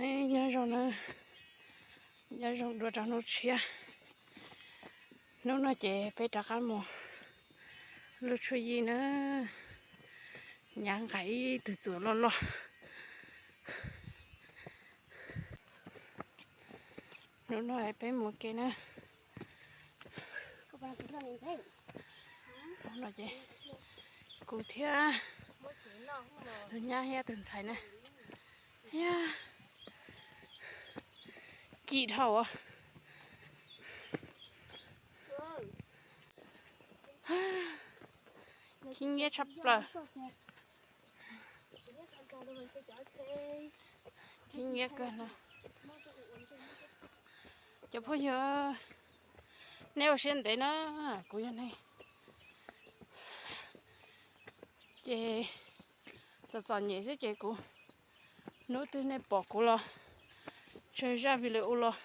Nyob zoo na, nyob zoo dua rau hnub tshiab. Hnub no ces peb rov qab mus luaj tshuaj yij na, nyav nqa ib tug txuas loj loj. Hnub no peb mus ke na. Hnub no ces kuv thiab tus nyab thiab tus ntxhais na, thiab kim dhau. Khib nyiab tshaj plaws. Khib nyiab kawg no. Cov phooj ywg, nej ua siab ntev na, kuv yog neeg ces txom txom nyem xwb ces kuv, hnub twg nej pom kuv los tsawg zaj video los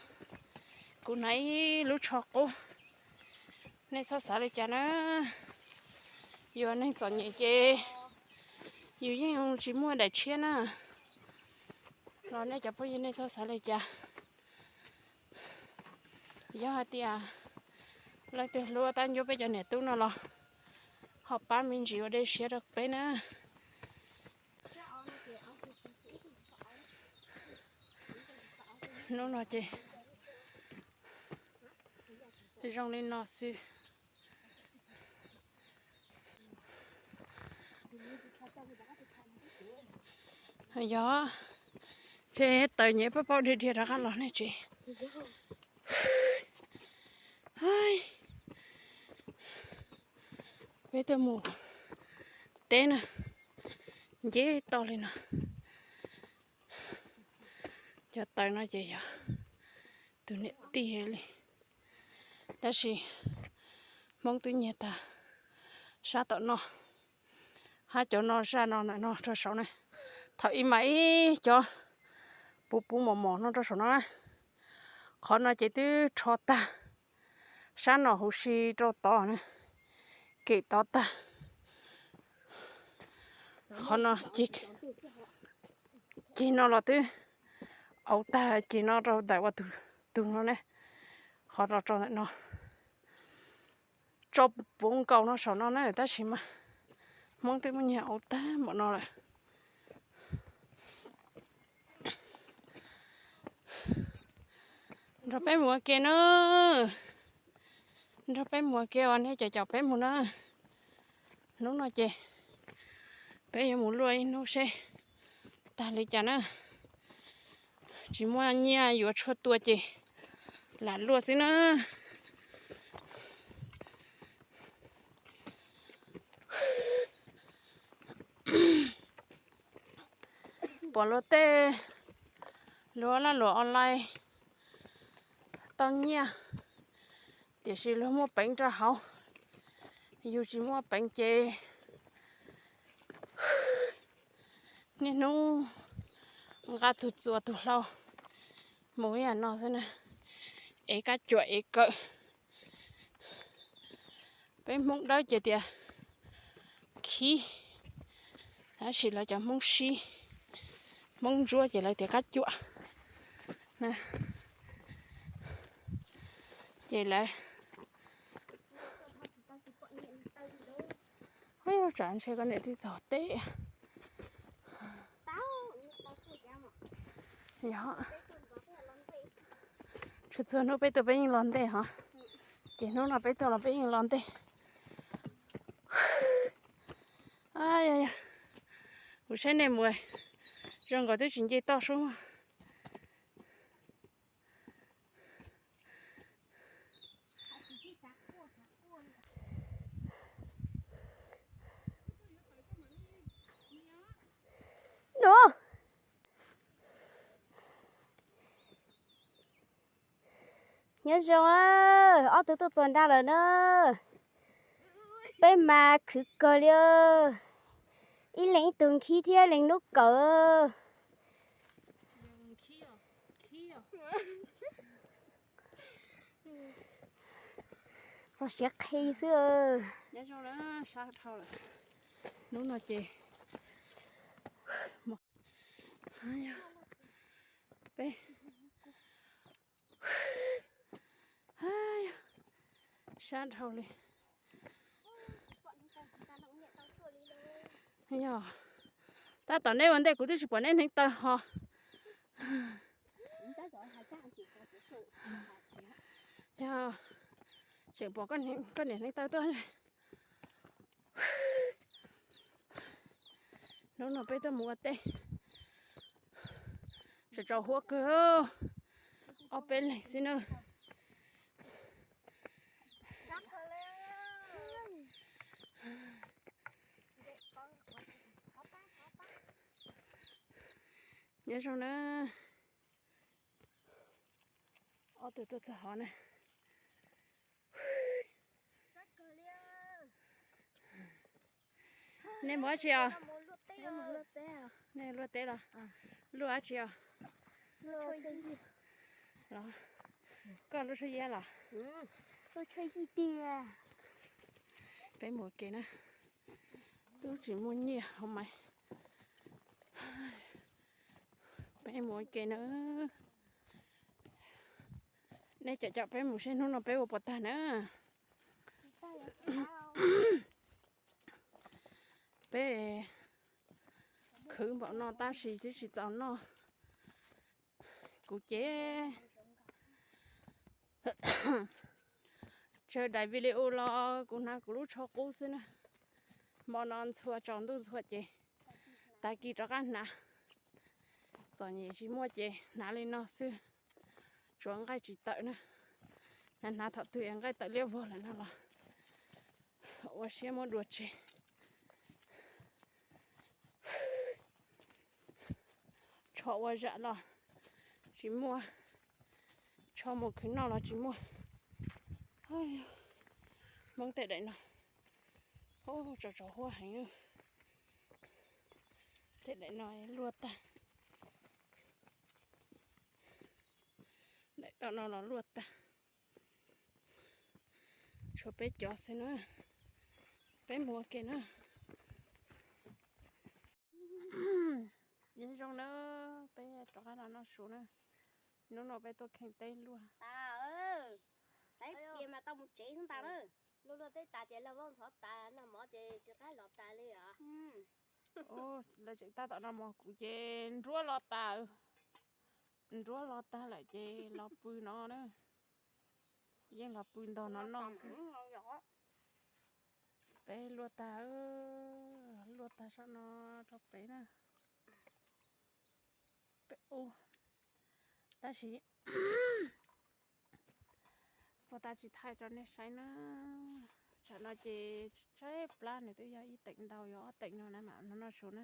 kuv hnav ib lub tsho qub, nej txhob xav li cas na. Yus neeg txom nyem ces yus yeej tsis muaj daim tshiab na, los nej cov phooj ywg nej txhob xav li cas. Yog hais tias leej twg hlub tab ncuab peb cov niam tub no los ho pab me ntsis ua dej siab rau peb na. Hnub no ces zoo li no xwb. Yog, ces taws nyem pab paub dhia dhia rov qab los nej tsev. Peb tuaj mus teb na, nce toj li no. Cov taws no ces yog tus niam tij li, tab sis Hmoob twb nyiag tag sab tom no, hab cov no zaj no ntawm no rau saum na. Thaum ub mas ib cov puv puv mos mos no rau saum no na. Qhov no ces twb rho tag, sab no huv si rau tod na, kem tod tag. Qhov no ceg no los twb auv tag, ceg no rau ntawm ua tus, tus no ne, qhov no rau ntawm no. Tso puv nkaus no saum no na, tab sis mas Hmoob twb muab nyiag auv tag npaum no lawm. Nrog peb mus ua ke na, nrog peb mus ua ke os, nej caum caum peb mus na. Hnub no ces peb yuav mus luaj ib hnub seb tag li cas na. Tsis muaj nyiaj yuav tshuaj tua ces lam luaj xwb na. Pom luag tej, luag laj luam online tau nyiaj, tiam sis luag muaj peev rau hauv, yus tsis muaj peev ces niaj hnub nqa tus txuas tus hlau mus ib yam no xwb na, ev kab cuam ev kawm. Peb Hmoob dawb ces tias khib, tab sis lawv cov Hmoob sib, Hmoob Ntsuab ces lawv tias kab cuam. Ces lawv tsam ntshe koj niam twb txog teb. Yog, txhua txhua hnub peb tuaj peb yeej los ntej hos, ces hnub no peb tuaj los peb yeej los ntej. Kuv saib nej mus zoo nkaus twb tsis nce toj sub. Nyob zoo, ob tug tuaj txog nrad lawm na. Peb mas khwv kawg li, ib leeg ib tug nkhib thiab leeg lub kawm. Txog siav qhi xwb. Hnub no ces, o, Peb sab dhau li. Yog tab tom neb ua ntej kuv twb tsis pom neb hneev taw ho. Yog tseem pom koj niam hneev taw tuaj. Hnub no peb tuaj mus ua teb, tsaus tsaus huab kawg, ob peb leeg xwb na. Nyob zoo na. Ob tug tuaj txog hov na. Nej mus dab tsi os? Nej luaj teb los? Luaj dab tsi os? Los, koj luaj tshuaj yij los? Peb mus ua ke na. Twb tsis muaj nyiaj hauv mais. Peb mus ua ke na. Nej caum caum peb mus seb hnub no peb ua puas tag na. Peb khwv npaum no tab sis twb tsis txaus noj. Kuv ces tsawg daim video los kuv hnav kuv lub tsho qub xwb na. Hmo no ntxhua tsaus ntuj ntxhua ces tag kis rov qab hnav. Txom nyem tsis muaj ces hnav li no xwb, tsuav nqaij tsis tawm na. Hnav hnav thaum twg es nqaij tawm liab vog lawm no los ua siab muab dua tseg. Tsho ua zam los tsis muaj, tsho mus khwv noj los tsis muaj. Hmoob tej daim no, tsaus tsaus huab heev. Tej daim no luaj tag, daim tom no los luaj tag. Tshuav peb cov xwb na, peb mus ua ke na. Nyob zoo na, peb rov qab los noj su na. Hnub no peb tuaj kheej teb luaj. Saib tias mas tau mus tsev xwb ntag na. Luaj luaj teb tas ces lag vaj ntxhov tas noj mov ces tsis qab los tas li os. Lawv tseem tab tom noj mov, kuv ces nruab los tas, nruab los tag lawm ces los pw no na. Yeej los pw ntog no noj xwb. Peb luaj tag, luaj tag saum no rau pem na. Peb ub, tab sis puag ta tsis thaij rau nej saib na. Tsam no ces tshaib plab, nws twb yog ib teem ntau, yog ob teem no na mam noj su na.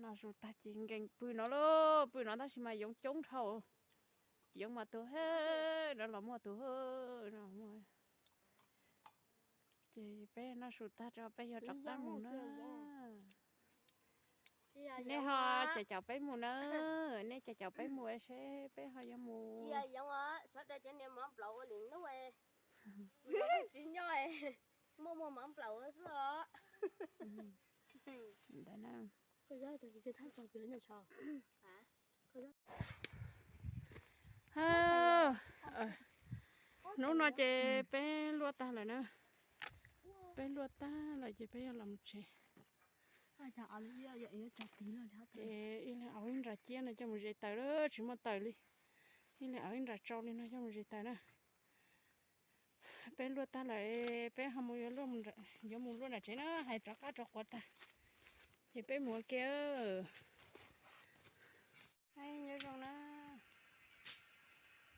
Noj su tag ces nkees pw no lauj, pw no tab sis mas yoov coob dhau. Yoov mas tus he, no los muaj tus he, no muaj. Ces peb noj su tag rau peb yuav rov qab mus na. Nej ho caum caum peb mus na, nej caum caum peb mus seb peb ho yuav mus. Tsis yog yoov os, sawv daws cov niag mov nplaum ua lwm hnub tsis nyob, muaj muag mov nplaum xwb os. Ntawd na. Hnub no ces peb luaj tag lawm na. Peb luaj tag lawm ces peb yuav los mus tsev. Ces ib leeg auv ib nra ciab no coj mus zes taws lawm, tsis muaj taws li. Ib leeg auv ib nra tsau li no coj mus zes taws na. Peb luaj tag lawm, peb ho mus yuav luaj, yuav mus luaj nram tsev na, hais rov qab rau quav tag ces peb mus ua ke. Nyob zoo na.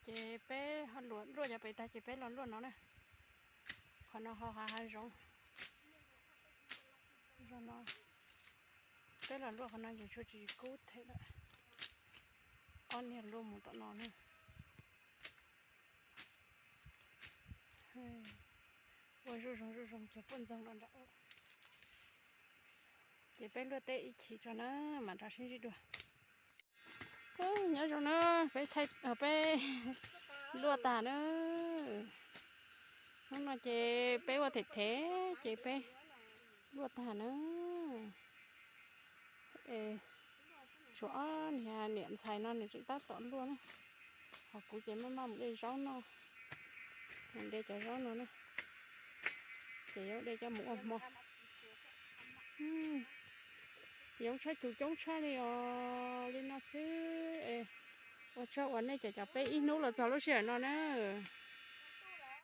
Ces peb ho luaj, luaj cov pem tag ces peb los luaj no na. Qhov no ho hav hav zoov. Zoo no, peb los luaj qhov no ces tshuav tsis kub them lawm. Ob niag luaj mus tom no na. Ua zuj zus zuj zus ces puaj ntxoog los nram ub. Ces peb luaj teb ib chim tso na, mam rov sib ntsib dua. Nyob zoo na, peb thaij, peb luaj tag na. Hnub no ces peb ua them them ces peb luaj tag na. Es Tshuav ob niam ntxhais no nws tseem tab tom luaj na, ho kuv ces maj maj mus de zaub noj, de cov zaub no na, ces yuav de coj mus ua hmo. Yoov tshaj, coob tshaj li os, li no xwb. Ua tsaug uas nej cov caum peb ib hnub los txog lub sij hawm no na.